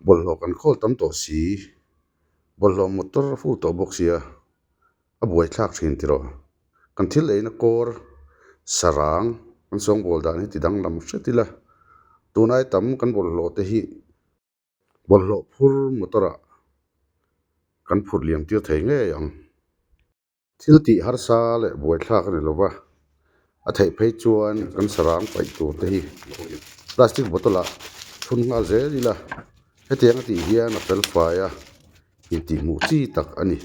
Bawlhhlawh kan khawl tam tawh si, bawlhhlawh motor a fur tawh bawk sia, a buaithlak thin tiraw. Kan thil eina kawr sarang kan sawngbawl dan hi ti danglam hret ila, tunai tam kan bawlhhlawh te hi bawlhhlawh phur motor ah kan phurh liam tir thei ngei ang. Thil tih harsa leh buaithlak a ni lo va, a theih phei chuan kan sarang paih tur te hi plastic bottle ah thun nghal zel ila, hetiang a tih hian a fel fai a, intihhmuh chi tak a ni.